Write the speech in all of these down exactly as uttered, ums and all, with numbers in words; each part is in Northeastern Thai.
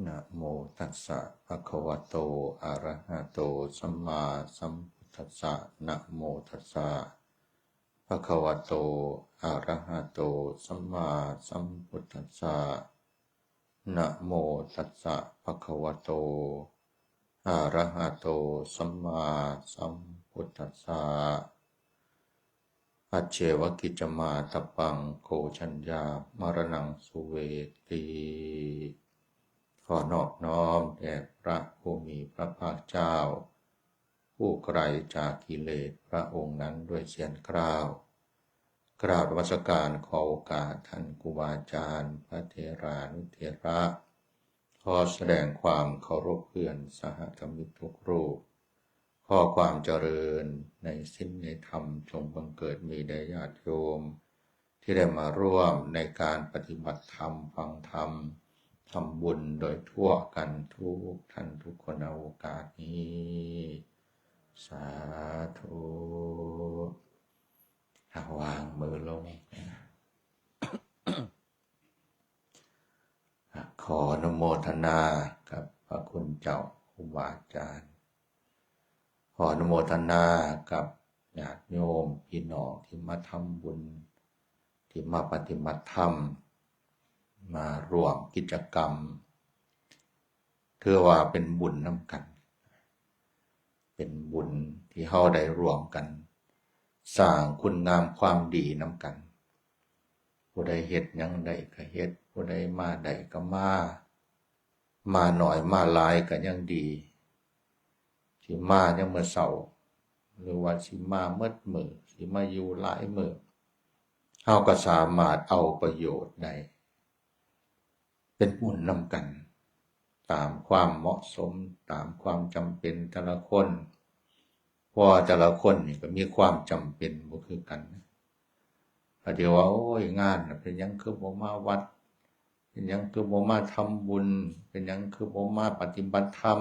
นะโมตัสสะภะคะวะโต อะระหะโต สัมมาสัมพุทธัสสะ นะโมตัสสะภะคะวะโต อะระหะโต สัมมาสัมพุทธัสสะ นะโมตัสสะภะคะวะโต อะระหะโต สัมมาสัมพุทธัสสะ อัจเฉวกิจจมาตปัง โก จัญญามรณังสุเวติ ขอนอบน้อมแด่พระผู้มีพระภาคเจ้า ผู้ไกลจากกิเลสพระองค์นั้นด้วยเสี้ยนเกล้า กราบนมัสการขอโอกาสท่านครูบาอาจารย์ พระเถรานุเถระ ขอแสดงความเคารพเพื่อนสหธรรมิกทุกรูป ขอความเจริญในศีลในธรรมจงบังเกิดมีแด่ญาติโยม ที่ได้มาร่วมในการปฏิบัติธรรมฟังธรรมทำบุญโดยทั่วกันทุกท่านทุกคนในโอกาสนี้ สาธุ อ่ะ วางมือลง อ่ะ ขออนุโมทนากับพระคุณเจ้าครูบาอาจารย์ ขออนุโมทนากับญาติโยมพี่น้องที่มาทำบุญ ที่มาปฏิบัติธรรม มาร่วมกิจกรรม ถือว่าเป็นบุญนำกัน เป็นบุญที่เฮาได้ร่วมกัน สร้างคุณงามความดีนำกัน ผู้ใดเฮ็ดหยังได้ก็เฮ็ด ผู้ใดมาได้ก็มา มาน้อยมาหลายก็ยังดี สิมายามมื้อเช้า หรือว่าสิมาหมดมื้อ สิมาอยู่หลายมื้อ เฮาก็สามารถเอาประโยชน์ได้ เป็นบุญนำกัน ตามความเหมาะสม ตามความจำเป็นแต่ละคน เพราะว่าแต่ละคนนี่ก็มีความจำเป็นบ่คือกัน อาจจะว่า โอ้ย งานน่ะ เป็นหยังคือบ่มาวัด เป็นหยังคือบ่มาทำบุญ เป็นหยังคือบ่มาปฏิบัติธรรม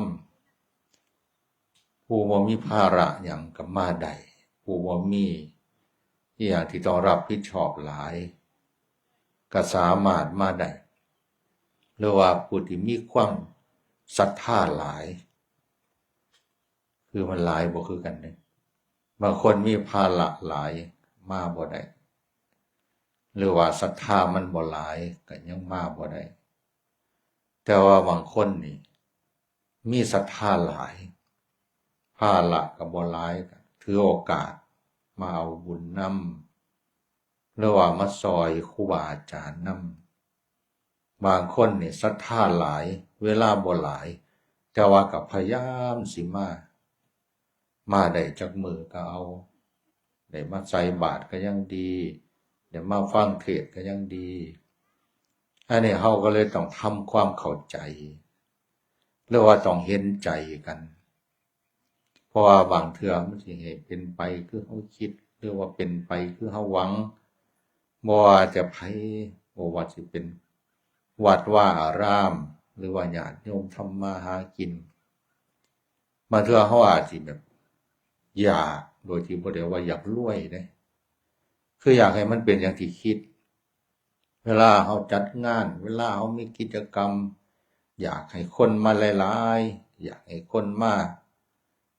ผู้บ่มีภาระหยังก็มาได้ ผู้บ่มีอิหยังที่ต้องรับผิดชอบหลาย ก็สามารถมาได้ หรือว่าผู้ที่มีความศรัทธาหลาย คือมันหลายบ่คือกันเด้ บางคนมีภาระหลายมาบ่ได้ หรือว่าศรัทธามันบ่หลายก็ยังมาบ่ได้ แต่ว่าบางคนนี่มีศรัทธาหลาย ภาระก็บ่หลาย ก็ถือโอกาสมาเอาบุญนำ หรือว่ามาซอยครูบาอาจารย์นำ บางคนนี่ศรัทธาหลาย เวลาบ่หลาย แต่ว่าก็พยายามสิมา มาได้จักมื้อก็เอา ได้มาใส่บาตรก็ยังดี ได้มาฟังเทศน์ก็ยังดี อันนี้เฮาก็เลยต้องทำความเข้าใจ หรือว่าต้องเห็นใจกัน เพราะว่าบางเทื่อมันสิให้เป็นไปคือเฮาคิด หรือว่าเป็นไปคือเฮาหวัง บ่ว่าแต่ไผ บ่ว่าสิเป็นวัดวาอาราม หรือว่าญาติโยมทำมาหากิน บางเทื่อเฮาอาจสิแบบอยาก โดยที่บ่ได้ว่าอยากรวยเด้ คืออยากให้มันเป็นอย่างที่คิด เวลาเฮาจัดงาน เวลาเฮามีกิจกรรม อยากให้คนมาหลายๆ อยากให้คนมา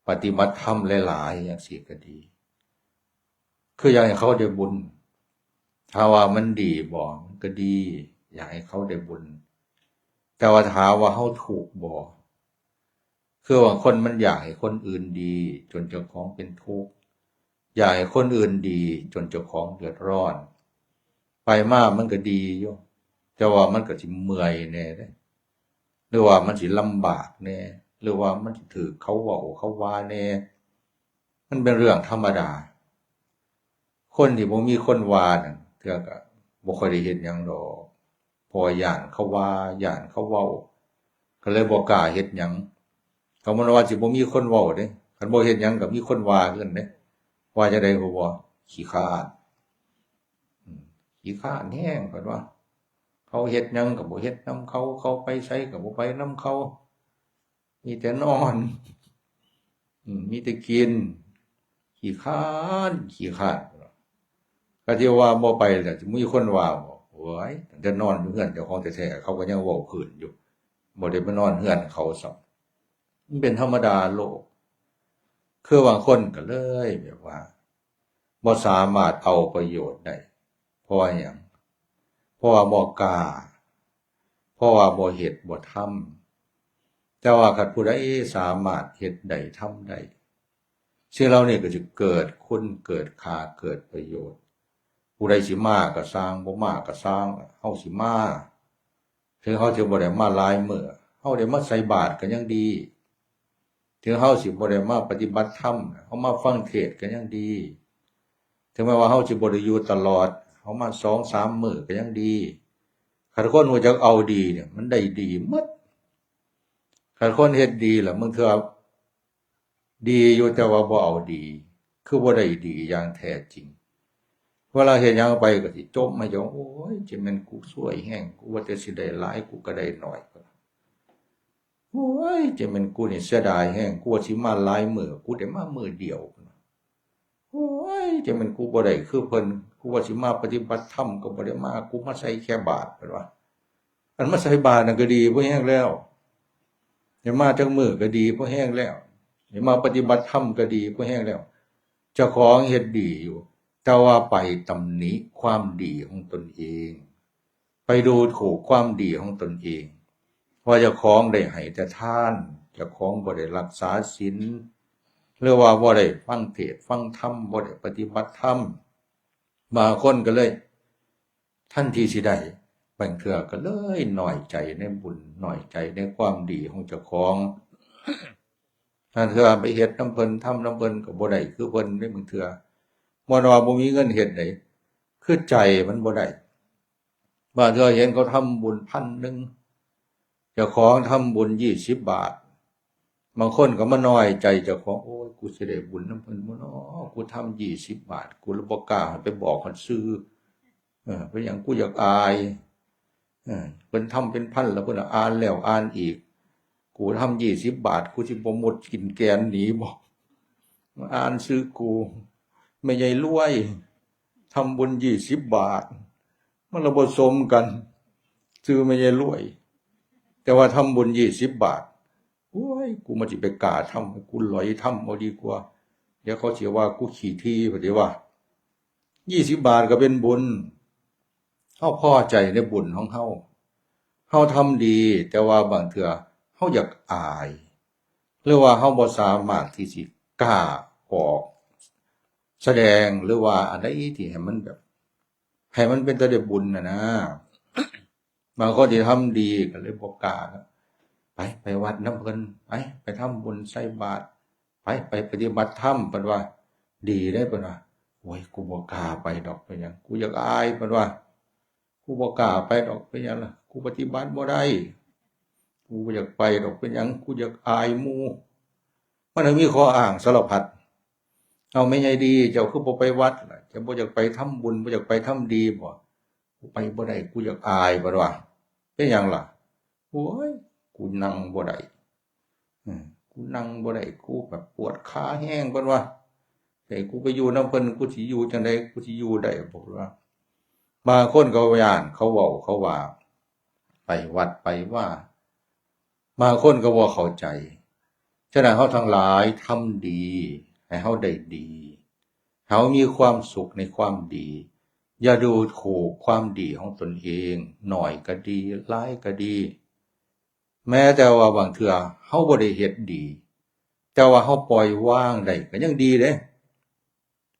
ปฏิบัติธรรมหลายๆ จั่งซี้ก็ดี คืออยากให้เขาได้บุญ ถ้าว่ามันดีบ่ มันก็ดี อยากให้เขาได้บุญ แต่ว่าถ้าว่าเฮาทุกข์บ่ คือบางคนมันอยากให้คนอื่นดี จนเจ้าของเป็นทุกข์ อยากให้คนอื่นดี จนเจ้าของเดือดร้อน ไปมามันก็ดีอยู่ แต่ว่ามันก็สิเมื่อยแหน่เด้ หรือว่ามันสิลำบากแหน่ หรือว่ามันสิถืกเขาเว้าเขาว่าแหน่ มันเป็นเรื่องธรรมดา คนที่บ่มีคนว่านั่น เทื่อก็บ่ค่อยได้เฮ็ดหยังดอก เพราะว่าย้านเขาว่า ย้านเขาเว้า ก็เลยบ่กล้าเฮ็ดหยัง ก็มันว่าสิบ่มีคนเว้าเด้ คันบ่เฮ็ดหยังก็มีคนว่าคือกันเด้ ว่าจั่งใด๋ฮู้บ่ ขี้คร้าน อืม ขี้คร้านแฮง เพิ่นว่า เขาเฮ็ดหยังก็บ่เฮ็ดนำเขา เขาไปไสก็บ่ไปนำเขา มีแต่นอน อืม มีแต่กิน ขี้คร้าน ขี้คร้าน ก็ที่ว่าบ่ไปแล้ว สิมีคนว่าบ่ โอ้ย ตั้งแต่นอนอยู่เฮือนเจ้าของแท้ๆ เขาก็ยังเว้าพื้นอยู่ บ่ได้มานอนเฮือนเขาซ้ำ มันเป็นธรรมดาโลก คือบางคนก็เลยแบบว่าบ่สามารถเอาประโยชน์ได้ เพราะว่าหยัง เพราะว่าบ่กล้า เพราะว่าบ่เฮ็ดบ่ทำ แต่ว่าคันผู้ใดสามารถเฮ็ดได้ทำได้ สิ่งเหล่านี้ก็จะเกิดคุณเกิดค่าเกิดประโยชน์ ผู้ใดสิมาก็ซ่าง บ่มาก็ซ่าง เฮาสิมา ถึงเฮาสิบ่ได้มาหลายมื้อ เฮาได้มาใส่บาตรก็ยังดี ถึงเฮาสิบ่ได้มาปฏิบัติธรรม เฮามาฟังเทศน์ก็ยังดี ถึงแม้ว่าเฮาสิบ่ได้อยู่ตลอด เฮามาสองสามมื้อก็ยังดี คันคนรู้จักเอาดีเนี่ย มันได้ดีหมด คันคนเฮ็ดดีล่ะ บางเทื่อ ดีอยู่แต่ว่าบ่เอาดี คือบ่ได้ดีอย่างแท้จริง เวลาเฮ็ดหยังไปก็สิจมมาอยู่ โอ้ย จะแม่นกูซวยแฮง กูว่าแต่สิได้หลาย กูก็ได้น้อย โอ้ย จะแม่นกูนี่เสียดายแฮง กูว่าสิมาหลายมื้อ กูได้มามื้อเดียว โอ้ย จะแม่นกูบ่ได้คือเพิ่น กูว่าสิมาปฏิบัติธรรมก็บ่ได้มา กูมาใส่แค่บาตร เพิ่นว่า อันมาใส่บาตรนั่นก็ดีพอแฮงแล้ว ได้มาจักมื้อก็ดีพอแฮงแล้ว ได้มาปฏิบัติธรรมก็ดีพอแฮงแล้ว เจ้าของเฮ็ดดีอยู่ แต่ว่าไปตำหนิความดีของตนเอง ไปดูถูกความดีของตนเอง ว่าเจ้าของได้ให้แต่ทาน เจ้าของบ่ได้รักษาศีล หรือว่าบ่ได้ฟังเทศน์ฟังธรรม บ่ได้ปฏิบัติธรรม บางคนก็เลย ทันทีสิได้ บางเทื่อก็เลยน้อยใจในบุญ น้อยใจในความดีของเจ้าของ บางเทื่อไปเฮ็ดนำเพิ่น ทำนำเพิ่นก็บ่ได้คือเพิ่นเด้ บางเทื่อ บ่แม่นว่าบ่มีเงินเฮ็ดได๋ คือใจมันบ่ได้ บางเทื่อเห็นเขาทำบุญพันหนึ่ง เจ้าของทำบุญยี่สิบบาท บางคนก็มาน้อยใจเจ้าของ โอ้ย กูสิได้บุญนำเพิ่นบ่น้อ กูทำยี่สิบบาท กูเลยบ่กล้าไปบอกเพิ่นซื่อ เออ เป็นหยัง กูอยากอาย เออ เพิ่นทำเป็นพันแล้ว เพิ่นอ่านแล้วอ่านอีก กูทำยี่สิบบาท กูสิบ่มุดกินแกนหนีบ่ อ่านซื่อกู แม่ใหญ่รวย ทำบุญยี่สิบบาท มันละบ่สมกัน ซื่อแม่ใหญ่รวย แต่ว่าทำบุญยี่สิบบาท โอ้ย กูมาสิไปกล้าทำ กูหลอยทำเอาดีกว่า เดี๋ยวเขาสิว่ากูขี้ถี่ พอดีว่า ยี่สิบบาทก็เป็นบุญ เฮาพอใจในบุญของเฮา เฮาทำดี แต่ว่าบางเทื่อเฮาอยากอาย หรือว่าเฮาบ่สามารถที่สิกล้าออก แสดง หรือว่าอันใดที่ให้มันแบบ ให้มันเป็นตาได้บุญน่ะนะ บางคนที่ทำดีก็เลยบ่กล้าแล้ว ไป ไปวัดนำเพิ่น ไป ไปทำบุญใส่บาตร ไป ไปปฏิบัติธรรม เพิ่นว่า ดีเด้ เพิ่นว่า โอ้ย กูบ่กล้าไปดอก เป็นหยัง กูอยากอาย เพิ่นว่า กูบ่กล้าไปดอก เป็นหยังล่ะ กูปฏิบัติบ่ได้ กูบ่อยากไปดอก เป็นหยัง กูอยากอายหมู่ มันมีข้ออ้างสารพัด เอาแม่ใหญ่ดี เจ้าคือบ่ไปวัดล่ะ เจ้าบ่อยากไปทำบุญ บ่อยากไปทำดีบ่ กูไปบ่ได้ กูอยากอาย เพิ่นว่า เป็นหยังล่ะ โอ้ย กูนั่งบ่ได้ อืม กูนั่งบ่ได้ กูแบบปวดขาแฮง เพิ่นว่า ให้กูไปอยู่นำเพิ่น กูสิอยู่จั่งใด กูสิอยู่ได้บ่ เพิ่นว่า บางคนก็ย้าน เขาเว้า เขาว่า ไปวัดไปวา บางคนก็บ่เข้าใจ ฉะนั้นเฮาทั้งหลายทำดี ให้เฮาได้ดี ให้เฮามีความสุขในความดี อย่าดูถูกความดีของตนเอง น้อยก็ดี หลายก็ดี แม้แต่ว่าบางเทื่อเฮาบ่ได้เฮ็ดดี แต่ว่าเฮาปล่อยวางได้ก็ยังดีเด้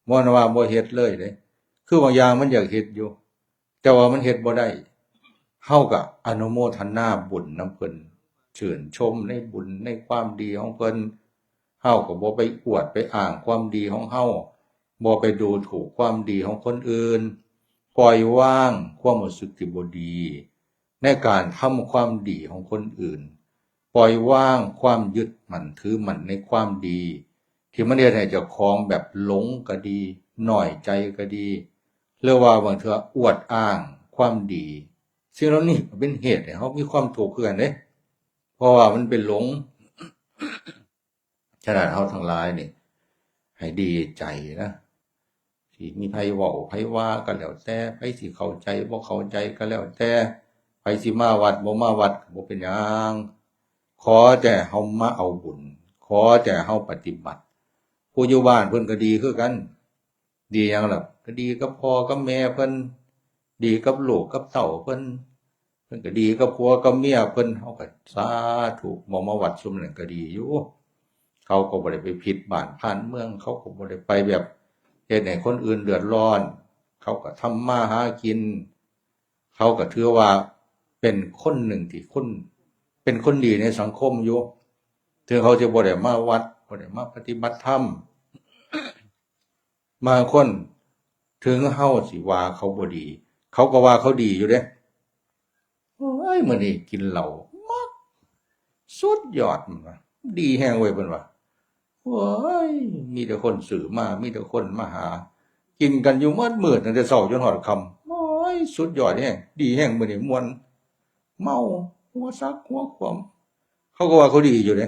บ่แม่นว่าบ่เฮ็ดเลยเด้ คือบางอย่างมันอยากเฮ็ดอยู่ แต่ว่ามันเฮ็ดบ่ได้ เฮาก็อนุโมทนาบุญนำเพิ่น ชื่นชมในบุญในความดีของเพิ่น เฮาก็บ่ไปอวดไปอ้างความดีของเฮา บ่ไปดูถูกความดีของคนอื่น ปล่อยวางความรู้สึกที่บ่ดี ในการทำความดีของคนอื่น ปล่อยวางความยึดมั่นถือมั่นในความดี ที่มันเฮ็ดให้เจ้าของแบบหลงก็ดี น้อยใจก็ดี หรือว่าบางเทื่ออวดอ้างความดี สิ่งเหล่านี้ก็เป็นเหตุให้เฮามีความทุกข์คือกันเด้ เพราะว่ามันเป็นหลง ฉะนั้นเฮาทั้งหลายนี่ ให้ดีใจนะ สิมีไผเว้าไผว่าก็แล้วแต่ ไผสิเข้าใจบ่เข้าใจก็แล้วแต่ ไผสิมาวัดบ่มาวัดก็บ่เป็นหยัง ขอแต่เฮามาเอาบุญ ขอแต่เฮาปฏิบัติ ผู้อยู่บ้านเพิ่นก็ดีคือกัน ดีหยังล่ะ ก็ดีกับพ่อกับแม่เพิ่น ดีกับลูกกับเต้าเพิ่น เพิ่นก็ดีกับผัวกับเมียเพิ่น เฮาก็สาธุ บ่มาวัดซุมนั้นก็ดีอยู่ เขาก็บ่ได้ไปผิดบ้านผ่านเมือง เขาก็บ่ได้ไปแบบเฮ็ดให้คนอื่นเดือดร้อน เขาก็ทำมาหากิน เขาก็ถือว่าเป็นคนหนึ่งที่คน เป็นคนดีในสังคมอยู่ ถึงเขาจะบ่ได้มาวัด บ่ได้มาปฏิบัติธรรม บางคนถึงเฮาสิว่าเขาบ่ดี เขาก็ว่าเขาดีอยู่เด้ โอ้ย มื้อนี้กินเหล้ามัก สุดยอด มันว่า ดีแฮงเว้ย เพิ่นว่า โอ้ย มีแต่คนซื้อมา มีแต่คนมาหา กินกันอยู่หมดมื้อ ตั้งแต่เช้าจนฮอดค่ำ โอ้ย สุดยอดแฮง ดีแฮง มื้อนี้ม่วน เมา หัวสักหัวขวม เขาก็ว่าเขาดีอยู่เด้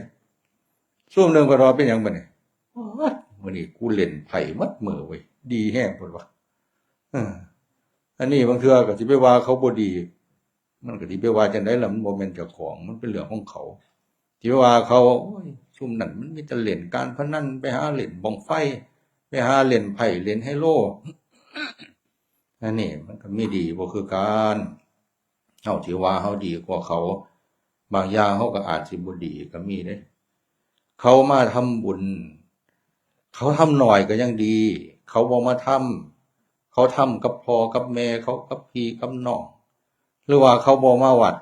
ซุมหนึ่งเพิ่นว่าเป็นหยังบัดนี้ โอ้ย มื้อนี้กูเล่นไพ่หมดมื้อเว้ย ดีแฮง เพิ่นว่า เออ อันนี้บางเทื่อก็สิไปว่าเขาบ่ดี มันก็สิไปว่าจั่งใดล่ะ มันบ่แม่นเจ้าของ มันเป็นเรื่องของเขา สิไปว่าเขา โอ้ย ซุมนั้นมันมีแต่เล่นการพนัน ไปหาเล่นบั้งไฟ ไปหาเล่นไพ่ เล่นไฮโล อันนี้มันก็มีดีบ่คือกัน เฮาสิว่าเฮาดีกว่าเขา บางอย่างเฮาก็อาจสิบ่ดีก็มีเด้ เขามาทำบุญ เขาทำน้อยก็ยังดี เขาบ่มาทำ เขาทำกับพ่อกับแม่เขา กับพี่กับน้อง หรือว่าเขาบ่มาวัด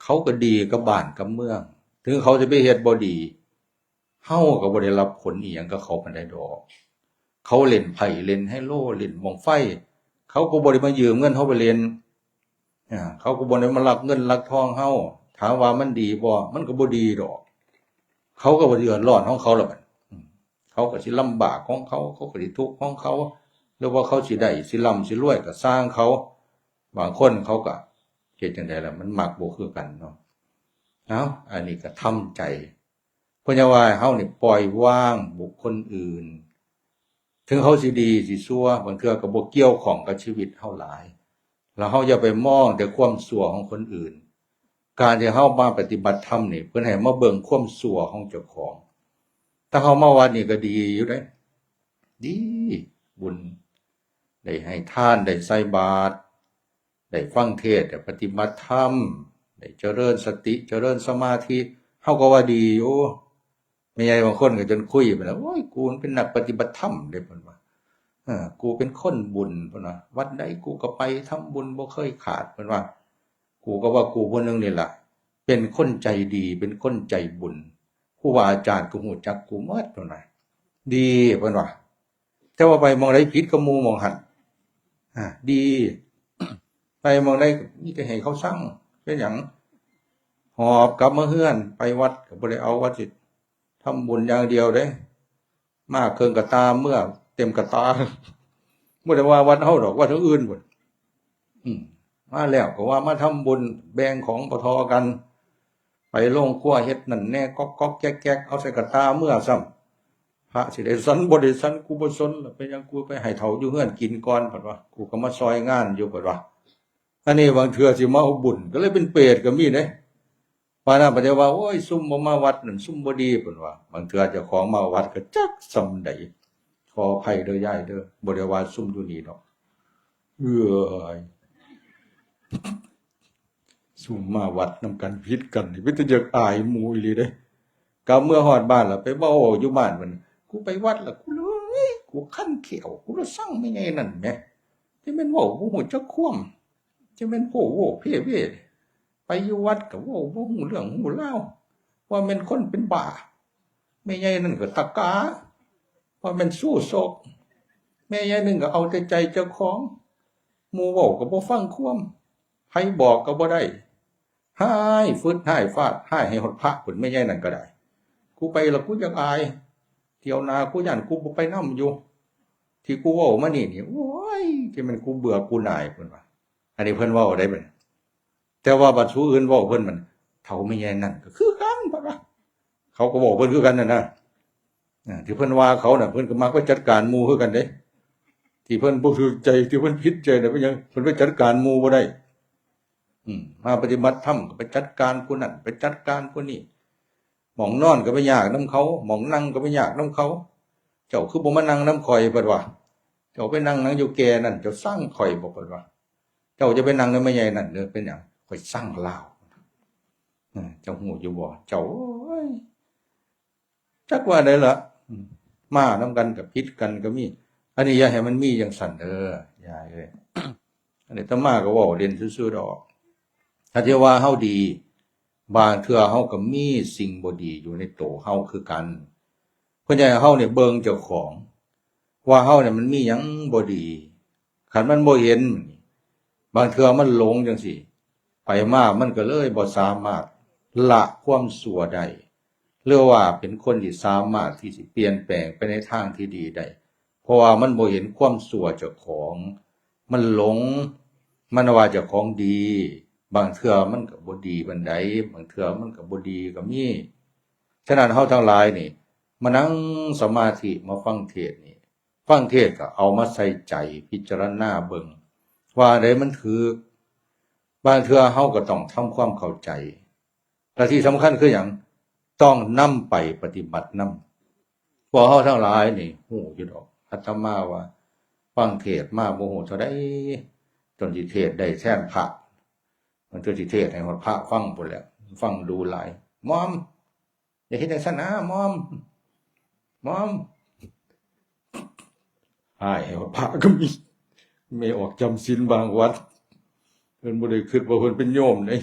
เขาก็ดีกับบ้านกับเมือง ถึงเขาจะไปเฮ็ดบ่ดี เฮาก็บ่ได้รับผลอิหยังกับเขาปานใดดอก เขาเล่นไพ่เล่นไฮโล เล่นบั้งไฟ เขาก็บ่ได้มายืมเงินเฮาไปเล่น อ่า เขาก็บ่ได้มาลักเงินลักทองเฮา ถามว่ามันดีบ่ มันก็บ่ดีดอก เขาก็บ่เดือดร้อนของเขาแล้วบัด อืม เขาก็สิลำบากของเขา เขาก็สิทุกข์ของเขา หรือว่าเขาสิได้ สิร่ำสิรวยก็ซ่างเขา บางคนเขาก็เฮ็ดจั่งใดล่ะ มันมักบ่คือกันเนาะ เอ้า อันนี้ก็ทำใจ เพิ่นจะว่าให้เฮานี่ปล่อยวางบุคคลอื่น ถึงเขาสิดีสิชั่ว บางเทื่อก็บ่เกี่ยวข้องกับชีวิตเฮาหลาย แล้วเฮาอย่าไปมองแต่ความชั่วของคนอื่น การที่เฮามาปฏิบัติธรรมนี่ เพิ่นให้มาเบิ่งความชั่วของเจ้าของ ถ้าเฮามาวัดนี่ก็ดีอยู่เด้ ดี บุญ ได้ให้ทาน ได้ใส่บาตร ได้ฟังเทศน์ ได้ปฏิบัติธรรม ได้เจริญสติ เจริญสมาธิ เฮาก็ว่าดีอยู่ แม่ใหญ่บางคนก็จนคุยไปแล้ว โอ้ย กูมันเป็นนักปฏิบัติธรรมเด้ เพิ่นว่า เออ กูเป็นคนบุญ เพิ่นว่า วัดใดกูก็ไปทำบุญบ่เคยขาด เพิ่นว่า กูก็ว่ากูผู้หนึ่งนี่ล่ะ เป็นคนใจดี เป็นคนใจบุญ ครูบาอาจารย์ก็ฮู้จักกูหมด เพิ่นว่า ดี เพิ่นว่า แต่ว่าไปหม่องใดผิดกับหมู่หม่องหั่น อ่า ดี ไปหม่องใดก็มีแต่ให้เขาสั่ง เป็นหยัง หอบกลับมาเฮือน ไปวัดก็บ่ได้เอาว่าสิทำบุญอย่างเดียวเด้ มาเครื่องกระตาเมือเต็มกระตา บ่ได้ว่าวัดเฮาดอก วัดทางอื่นพุ้น อืม มาแล้วก็ว่ามาทำบุญ แบ่งของบ่ท่อกัน ไปโรงครัวเฮ็ดนั่นแหน่ ก๊อกๆ แก๊กๆ เอาใส่กระตาเมือซ้ำ พระสิได้ฉันบ่ได้ฉัน กูบ่สนล่ะ เป็นหยัง กูไปให้เฒ่าอยู่เฮือนกินก่อน เพิ่นว่า กูก็มาซอยงานอยู่ เพิ่นว่า อันนี้บางเทื่อสิมาเอาบุญ ก็เลยเป็นเปรตก็มีเด้ ปานนั้นเพิ่นจะว่า โอ้ย ซุมบ่มาวัดนั่น ซุมบ่ดี เพิ่นว่า บางเทื่อเจ้าของมาวัดก็จักส่ำใด ขออภัยเด้อยายเด้อ บ่ได้ว่าซุมอยู่นี่ดอก เอ้ย ซุมมาวัดนำกันผิดกันนี่ เป็นตาอยากอายหมู่อีหลีเด้ กลับเมือฮอดบ้านแล้วไปเว้าอยู่บ้านมัน กูไปวัดแล้วกูเลย กูคันแข้ว กูเลยสั่งแม่ใหญ่นั่นแหม จะแม่นเว้าบ่ฮู้จักความ จะแม่นโพโวเพเว ไปอยู่วัดก็เว้าบ่ฮู้เรื่องฮู้ราว ว่าแม่นคนเป็นบ้า แม่ใหญ่นั่นก็ตะกา ว่าแม่นซู้ซก แม่ใหญ่นั่นก็เอาแต่ใจเจ้าของ หมู่เว้าก็บ่ฟังความ ไผบอกก็บ่ได้ ฮ้ายฟึดฮ้ายฟาด ฮ้ายให้ฮอดพระพุ้น แม่ใหญ่นั่นก็ได้ กูไปแล้วกูอยากอาย เที่ยวหน้ากูย้านกูบ่ไปนำอยู่ ที่กูเว้ามานี่นี่ โอ้ย จะแม่นกูเบื่อกูหน่าย เพิ่นว่า อันนี้เพิ่นเว้าได้บัดนี้ แต่ว่าบัดผู้อื่นเว้าเพิ่นมัน เฒ่าแม่ใหญ่นั่นก็คือกัน เพิ่นว่า เขาก็เว้าเพิ่นคือกันนั่นนะ อ่า ที่เพิ่นว่าเขาน่ะ เพิ่นก็มักไปจัดการหมู่คือกันเด้ ที่เพิ่นบ่ถูกใจ ที่เพิ่นผิดใจน่ะ เป็นหยัง เพิ่นไปจัดการหมู่บ่ได้ อืม มาปฏิบัติธรรมก็ไปจัดการผู้นั้น ไปจัดการผู้นี้ ม่องนอนก็ไปยากนำเขา ม่องนั่งก็ไปยากนำเขา เจ้าคือบ่มานั่งนำข่อย เพิ่นว่า เจ้าไปนั่งหยังอยู่แก่นั่น เจ้าซังข่อยบ่ เพิ่นว่า เจ้าจะไปนั่งนำแม่ใหญ่นั่นเด้อ เป็นหยัง ข่อยซังลาว เออ เจ้าฮู้อยู่บ่ เจ้า โอ้ย จักว่าใดล่ะ อืม มานำกันก็ผิดกันก็มี อันนี้อย่าให้มันมีจั่งซั้นเด้อ ยายเอ้ย อันนี้อาตมาก็เว้าเล่นซื่อๆดอก ถ้าที่ว่าเฮาดี บางเทื่อเฮาก็มีสิ่งบ่ดีอยู่ในโตเฮาคือกัน เพิ่นอยากให้เฮาเนี่ยเบิ่งเจ้าของ ว่าเฮาเนี่ยมันมีหยังบ่ดี คันมันบ่เห็น บางเทื่อมันหลงจั่งซี้ ไปมามันก็เลยบ่สามารถละความชั่วได้ หรือว่าเป็นคนที่สามารถที่สิเปลี่ยนแปลงไปในทางที่ดีได้ เพราะว่ามันบ่เห็นความชั่วเจ้าของ มันหลง มันว่าเจ้าของดี บางเทื่อมันก็บ่ดีปานใด บางเทื่อมันก็บ่ดีก็มี ฉะนั้นเฮาทั้งหลายนี่ มานั่งสมาธิ มาฟังเทศน์นี่ ฟังเทศน์ก็เอามาใส่ใจพิจารณาเบิ่ง ว่าอันใดมันถูก บางเทื่อเฮาก็ต้องทำความเข้าใจ และที่สำคัญคือหยัง ต้องนำไปปฏิบัตินำ พวกเฮาทั้งหลายนี่ฮู้อยู่ดอก อาตมาว่าฟังเทศน์มาบ่ฮู้เท่าใด จนสิเทศน์ได้แทนพระ มันจนสิเทศน์ให้ฮอดพระฟังพู้นแหละ ฟังดูหลาย มอม อย่าเฮ็ดจั่งซั้นนะ มอม มอม ฮ้ายให้ฮอดพระก็มี แม่ออกจำศีลบางวัด เพิ่นบ่ได้คิดว่าเพิ่นเป็นโยมเด้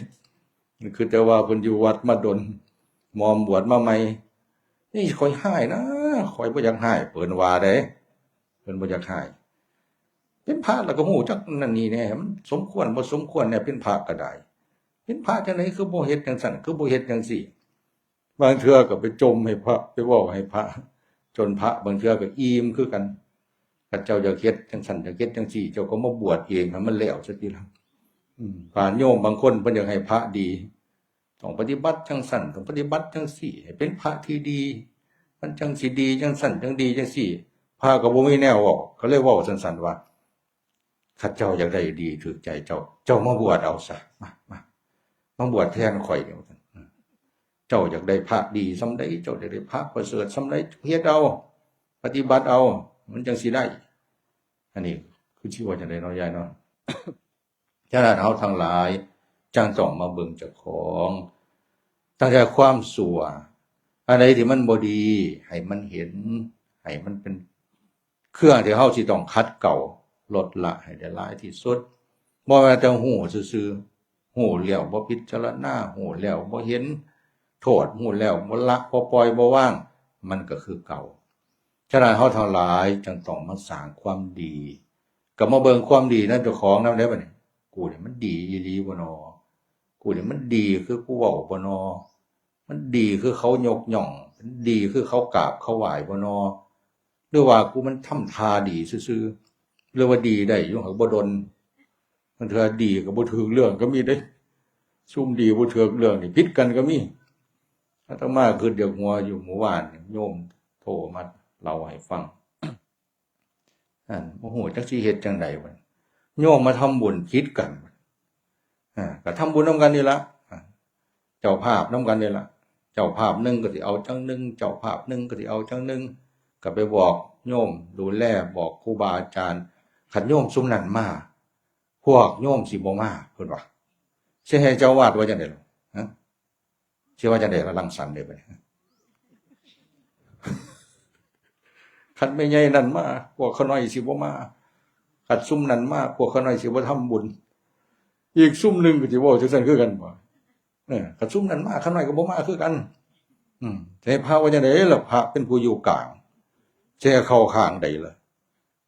เพิ่นคิดแต่ว่าเพิ่นอยู่วัดมาดน มอมบวชมาใหม่ นี่ข่อยฮ้ายนะ ข่อยบ่อยากฮ้าย เพิ่นว่าเด้ เพิ่นบ่อยากฮ้าย เป็นพระแล้วก็ฮู้จักนั่นนี่แน่ มันสมควรบ่สมควรแน่ เป็นพระก็ได้ เป็นพระจั่งใดคือบ่เฮ็ดจั่งซั้น คือบ่เฮ็ดจั่งซี้ บางเทื่อก็ไปจ่มให้พระ ไปเว้าให้พระ จนพระบางเทื่อก็อิ่มคือกัน คันเจ้าอยากเฮ็ดจั่งซั้น อยากเฮ็ดจั่งซี้ เจ้าก็มาบวชเองให้มันแล้วซะทีหลัง อืม พระโยมบางคนเพิ่นอยากให้พระดี ต้องปฏิบัติจั่งซั้น ต้องปฏิบัติจั่งซี้ ให้เป็นพระที่ดี มันจั่งสิดีจั่งซั้น จั่งดีจั่งซี้ พระก็บ่มีแนวเว้า ก็เลยเว้าสั้นๆว่า คันเจ้าอยากได้ดีถูกใจเจ้า เจ้ามาบวชเอาซะ มา มา มาบวชแทนข่อยเดี๋ยว เจ้าอยากได้พระดีส่ำใด เจ้าอยากได้พระประเสริฐส่ำใด เฮ็ดเอา ปฏิบัติเอา มันจั่งสิได้ อันนี้คือสิว่าจั่งใดเนาะ ยายเนาะ ฉะนั้นเฮาทั้งหลายจั่งต้องมาเบิ่งเจ้าของ ตั้งแต่ความชั่ว อันใดที่มันบ่ดี ให้มันเห็น ให้มันเป็นเครื่องที่เฮาสิต้องขัดเกลา ลดละให้ได้หลายที่สุด บ่แม่นแต่ฮู้ซื่อๆ ฮู้แล้วบ่พิจารณา ฮู้แล้วบ่เห็นโทษ ฮู้แล้วบ่ละ บ่ปล่อย บ่วาง มันก็คือเก่า ฉะนั้นเฮาทั้งหลายจั่งต้องมาสร้างความดี ก็มาเบิ่งความดีในเจ้าของนำเด้อบัดนี้ กูนี่มันดีอีหลีบ่นอ กูนี่มันดีคือกูเว้าบ่นอ มันดีคือเขายกย่อง มันดีคือเขากราบเขาไหว้บ่นอ หรือว่ากูมันทำท่าดีซื่อๆ หรือว่าดีได้อยู่ หากบ่ดน บางเทื่อดีก็บ่ถูกเรื่องก็มีเด้ ซุมดีบ่ถูกเรื่องนี่ผิดกันก็มี อาตมาคิดเดือกหัวอยู่เมื่อวานนี่ โยมโทรมาเล่าให้ฟัง อัน บ่ฮู้จักสิเฮ็ดจั่งใดวะ โยมมาทำบุญผิดกัน อ่า ก็ทำบุญนำกันนี่ละ อ่า เจ้าภาพนำกันนี่ละ เจ้าภาพหนึ่งก็สิเอาจั่งหนึ่ง เจ้าภาพหนึ่งก็สิเอาจั่งหนึ่ง ก็ไปบอกโยมดูแล บอกครูบาอาจารย์ คันโยมซุมนั้นมา พวกโยมสิบ่มา เพิ่นว่า สิให้เจ้าอาวาสว่าจั่งใดล่ะ ฮะ สิว่าจั่งใดล่ะ รังสรรค์เด้บัดนี้ คันแม่ใหญ่นั่นมา พวกข้าน้อยสิบ่มา คันซุมนั้นมา พวกข้าน้อยสิบ่ทำบุญ อีกซุมหนึ่งก็สิเว้าจั่งซั้นคือกันบ่ เออ คันซุมนั้นมา ข้าน้อยก็บ่มาคือกัน อืม แต่พระว่าจั่งใดล่ะ พระเป็นผู้อยู่กลาง สิให้เข้าข้างใดล่ะ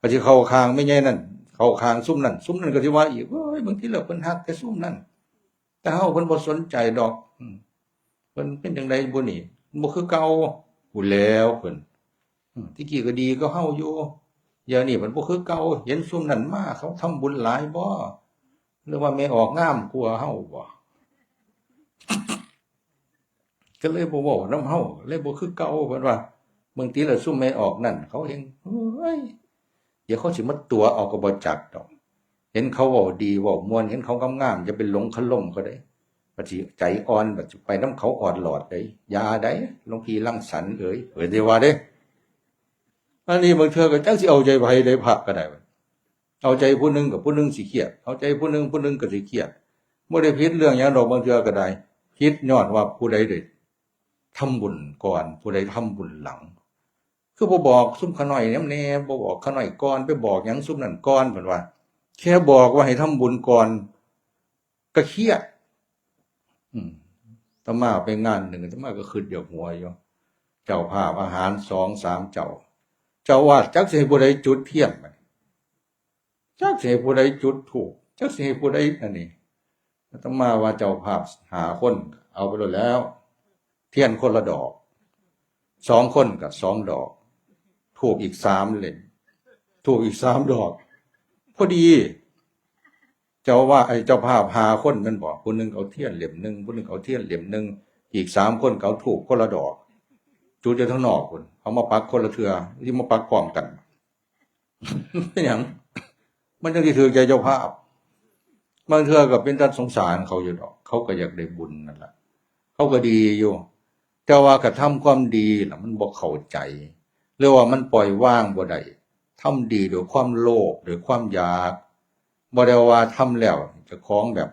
ก็สิเข้าข้างแม่ใหญ่นั่น เข้าข้างซุมนั้น ซุมนั้นก็สิว่าอีก โอ้ย บางทีแล้วเพิ่นฮักแต่ซุมนั้น แต่เฮาเพิ่นบ่สนใจดอก อืม เพิ่นเป็นจั่งใดบุนี่ บ่คือเก่า พู้นแหล้วเพิ่น อืม แต่กี้ก็ดีกว่าเฮาอยู่ เดี๋ยวนี้เพิ่นบ่คือเก่า เห็นซุมนั้นมา เขาทำบุญหลายบ่ หรือว่าแม่ออกงามกว่าเฮาบ่ ก็เลยบ่เว้านำเฮา เลยบ่คือเก่า เพิ่นว่า บางทีแล้วซุมแม่ออกนั่น เขาแฮ่ง โอ้ย เดี๋ยวเขาสิมาตั๋วเอาก็บ่จักดอก เห็นเขาเว้าดีเว้าม่วน เห็นเขางามๆ อย่าไปหลงคารมเขาเด้ บัดสิใจอ่อน บัดสิไปนำเขาออดหลอดเด้ อย่าเด้ หลวงพี่รังสรรค์เอ๋ย เพิ่นสิว่าเด้ อันนี้บางเทื่อก็จักสิเอาใจไผเด้ พระก็ได้ เอาใจผู้หนึ่งกับผู้หนึ่งสิเครียด เอาใจผู้หนึ่งผู้หนึ่งก็สิเครียด บ่ได้ผิดเรื่องหยังดอก บางเทื่อก็ได้ ผิดย้อนว่าผู้ใดได้ทำบุญก่อน ผู้ใดทำบุญหลัง คือบ่บอกซุมข้าน้อยนำแหน่ บ่บอกข้าน้อยก่อน ไปบอกหยังซุมนั้นก่อน เพิ่นว่า แค่บอกว่าให้ทำบุญก่อน ก็เครียด อืม อาตมาไปงานหนึ่ง อาตมาก็คิดอยากหัวอยู่ เจ้าภาพอาหารสองสามเจ้า เจ้าอาวาสจักสิให้ผู้ใดจุดเทียนบัดนี้ จักสิให้ผู้ใดจุดธูป จักสิให้ผู้ใดอันนี้ อาตมาว่าเจ้าภาพห้าคน เอาไปโลดแล้ว เทียนคนละดอก สองคนก็สองดอก ธูปอีกสามเล่ม ธูปอีกสามดอก พอดี เจ้าว่าไอ้เจ้าภาพห้าคนแม่นบ่ ผู้หนึ่งเอาเทียนเล่มหนึ่ง ผู้หนึ่งเอาเทียนเล่มหนึ่ง อีกสามคนก็เอาธูปคนละดอก จุดอยู่ทางนอกพุ้น เอามาปักคนละเทื่อ สิมาปักพร้อมกัน เป็นหยัง มันจั่งสิถืกใจเจ้าภาพ บางเทื่อก็เป็นตาสงสารเขาอยู่ดอก เขาก็อยากได้บุญนั่นล่ะ เขาก็ดีอยู่ แต่ว่ากระทำความดีล่ะ มันบ่เข้าใจ หรือว่ามันปล่อยวางบ่ได้ ทำดีด้วยความโลภ ด้วยความอยาก บ่ได้ว่าทำแล้วเจ้าของแบบ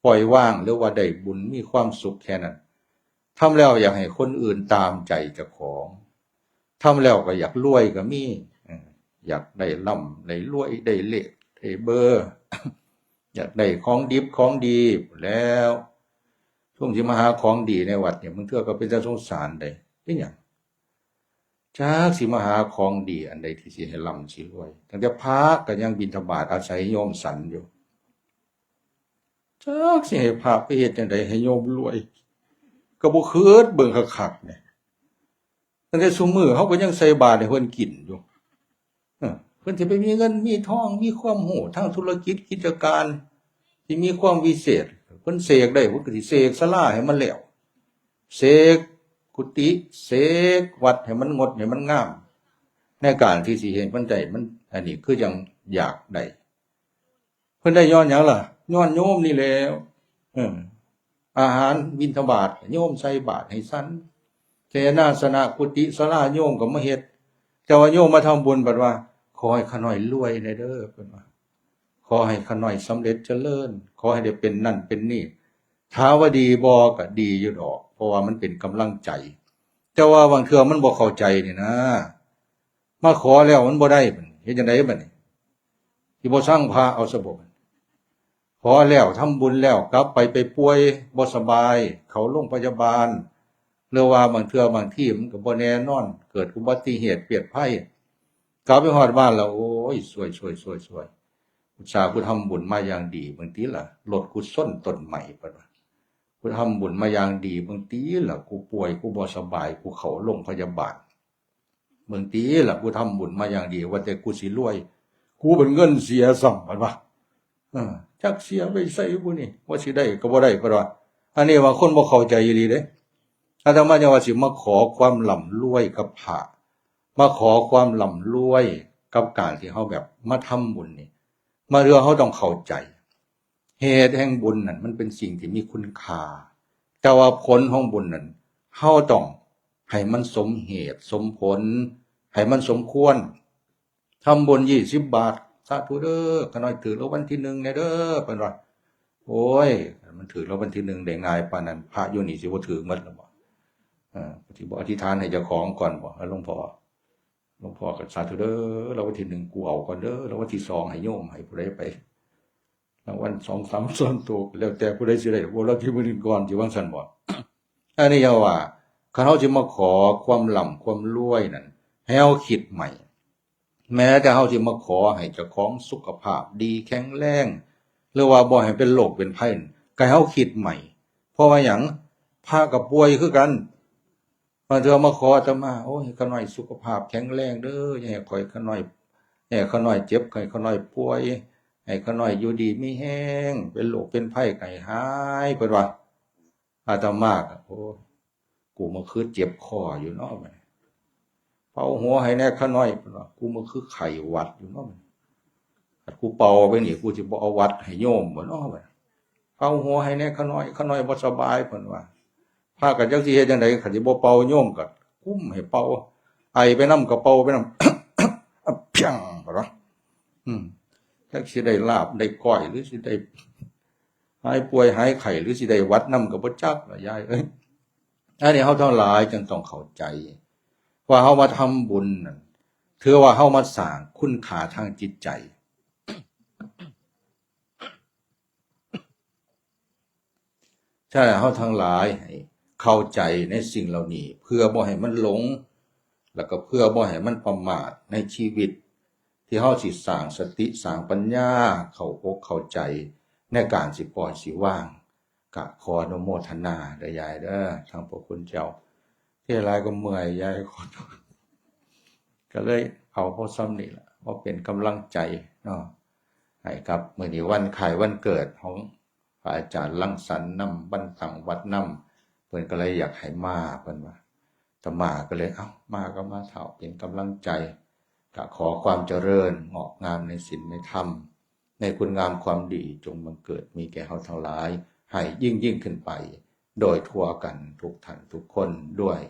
ปล่อยวาง หรือว่าได้บุญมีความสุขแค่นั้น ทำแล้วอยากให้คนอื่นตามใจเจ้าของ ทำแล้วก็อยากรวยก็มี เออ อยากได้ร่ำได้รวย ได้เลขได้เบอร์ อยากได้ของดิบของดีแหล้ว ซุมสิมาหาของดีในวัดเนี่ย บางเทื่อก็เป็นตาสงสารเด้ เป็นหยัง จักสิมาหาของดีอันใดที่สิให้ร่ำสิรวย ตั้งแต่พระก็ยังบิณฑบาตอาศัยโยมฉันอยู่ จักสิให้พระไปเฮ็ดจั่งใดให้โยมรวย ก็บ่คิดเบิ่งคักๆเนี่ย ตั้งแต่ซุมื้อเฮาก็ยังใส่บาตรให้เพิ่นกินอยู่ เออ เพิ่นสิไปมีเงินมีทอง มีความรู้ทางธุรกิจกิจการ ที่มีความวิเศษ เพิ่นเสกได้ เพิ่นก็สิเสกศาลาให้มันแล้ว เสกกุฏิ เสกวัดให้มันงดให้มันงาม ในการที่สิเฮ็ดมันได้ มัน อันนี้คือจั่งอยากได้ เพิ่นได้ย้อนหยังล่ะ ย้อนโยมนี่แหล้ว เออ อาหารบิณฑบาตโยมใส่บาตรให้ฉัน เสนาสนะกุฏิศาลาโยมก็มาเฮ็ด แต่ว่าโยมมาทำบุญบัดว่า ขอให้ข้าน้อยรวยแหน่เด้อ เพิ่นว่า ขอให้ข้าน้อยสำเร็จเจริญ ขอให้ได้เป็นนั่นเป็นนี่ ถามว่าดีบ่ ก็ดีอยู่ดอก เพราะว่ามันเป็นกำลังใจ แต่ว่าบางเทื่อมันบ่เข้าใจนี่นะ มาขอแล้วมันบ่ได้ บัดนี้เฮ็ดจั่งใดบัดนี้ สิบ่ซังพระเอาซะบ่ บัดนี้ ขอแล้วทำบุญแล้วกลับไป ไปป่วยบ่สบาย เข้าโรงพยาบาล หรือว่าบางเทื่อบางทีมันก็บ่แน่นอน เกิดอุบัติเหตุเพศภัย กลับไปฮอดบ้านแล้ว โอ้ย ซวย ซวย ซวย ซวย อุตส่าห์กูทำบุญมาอย่างดี บางทีล่ะ รถกูชนต้นไม้ เพิ่นว่า กูทำบุญมาอย่างดี บางทีล่ะ กูป่วย กูบ่สบาย กูเข้าโรงพยาบาล บางทีล่ะ กูทำบุญมาอย่างดี ว่าแต่กูสิรวย กูเป็นเงินเสียซ้ำ เพิ่นว่า เออ จักเสียไปใส่บุนี่ ว่าสิได้ก็บ่ได้ เพิ่นว่า อันนี้ว่าคนบ่เข้าใจอีหลีเด้ อาตมาจั่งว่าสิมาขอความร่ำรวยกับพระ มาขอความร่ำรวยกับการที่เฮาแบบมาทำบุญนี่ มาเทื่อเฮาต้องเข้าใจ เหตุแห่งบุญนั่นมันเป็นสิ่งที่มีคุณค่า แต่ว่าผลของบุญนั่น เฮาต้องให้มันสมเหตุสมผล ให้มันสมควร ทำบุญยี่สิบบาท สาธุเด้อ ข้าน้อยถืกรางวัลที่หนึ่งแหน่เด้อ เพิ่นว่า โอ้ย มันถืกรางวัลที่หนึ่งได้ง่ายปานนั้น พระอยู่นี่สิบ่ถืกหมดแล้วบ่ เออ สิบ่อธิษฐานให้เจ้าของก่อนบ่ หลวงพ่อ หลวงพ่อก็สาธุเด้อ รางวัลที่หนึ่งกูเอาก่อนเด้อ รางวัลที่สองให้โยม ให้ผู้ใดไป รางวัลสองสามส่วนตัว แล้วแต่ผู้ใดสิได้ บ่ รางวัลที่หนึ่งก่อน สิว่าซั่นบ่ อันนี้อย่าว่า คันเฮาสิมาขอความร่ำความรวยนั่น ให้เฮาคิดใหม่ แม้แต่เฮาสิมาขอให้เจ้าของสุขภาพดีแข็งแรง หรือว่าบ่ให้เป็นโรคเป็นภัยนั่น ก็ให้เฮาคิดใหม่ เพราะว่าหยัง พระก็ป่วยคือกัน บางเทื่อมาขออาตมา โอ้ย ข้าน้อยสุขภาพแข็งแรงเด้อ อย่าให้ข้อย ข้าน้อย อย่าให้ข้าน้อยเจ็บ ให้ข้าน้อยป่วย ให้ข้าน้อยอยู่ดีมีแฮง เป็นโรคเป็นภัยก็ให้หาย เพิ่นว่า อาตมาก็ โอ้ย กูมาคือเจ็บคออยู่เนาะ บัดนี้ เป่าหัวให้แหน่ข้าน้อย เพิ่นว่า กูมาคือไข้หวัดอยู่เนาะ บัดนี้ คันกูเป่าไปนี่ กูสิบ่เอาหวัดให้โยมบ่เนาะ บัดนี้ เป่าหัวให้แหน่ข้าน้อย ข้าน้อยบ่สบาย เพิ่นว่า พากันจักสิเฮ็ดจั่งใด คันสิบ่เป่า โยมก็กุมให้เป่า ไอไปนำก็เป่าไปนำ เพียง เพิ่นว่า อืม จักสิได้ลาบได้ก้อย หรือสิได้หายป่วยหายไข้ หรือสิได้หวัดนำก็บ่จักล่ะยายเอ้ย อันนี้เฮาทั้งหลายจึงต้องเข้าใจ ว่าเฮามาทำบุญนั่น ถือว่าเฮามาสร้างคุณค่าทางจิตใจ ฉะนั้นเฮาทั้งหลายให้เข้าใจในสิ่งเหล่านี้ เพื่อบ่ให้มันหลง แล้วก็เพื่อบ่ให้มันประมาทในชีวิต ที่เฮาสิสร้างสติสร้างปัญญา เข้าอกเข้าใจในการสิปล่อยสิวาง ก็ขออนุโมทนาเด้อยายเด้อ ทั้งพระคุณเจ้า ที่หลายก็เมื่อยยายขอโทษ ก็เลยเอาพอส่ำนี้ล่ะ พอเป็นกำลังใจเนาะ ให้กับมื้อนี้วันคล้ายวันเกิดของพระอาจารย์รังสรรค์นำ วันตั้งวัดนำ เพิ่นก็เลยอยากให้มา เพิ่นว่า อาตมาก็เลย เอ้า มาก็มาเถาะ เป็นกำลังใจ ก็ขอความเจริญงอกงามในศีลในธรรม ในคุณงามความดีจงบังเกิดมีแก่เฮาทั้งหลาย ให้ยิ่งยิ่งขึ้นไป โดยทั่วกันทุกท่านทุกคนด้วย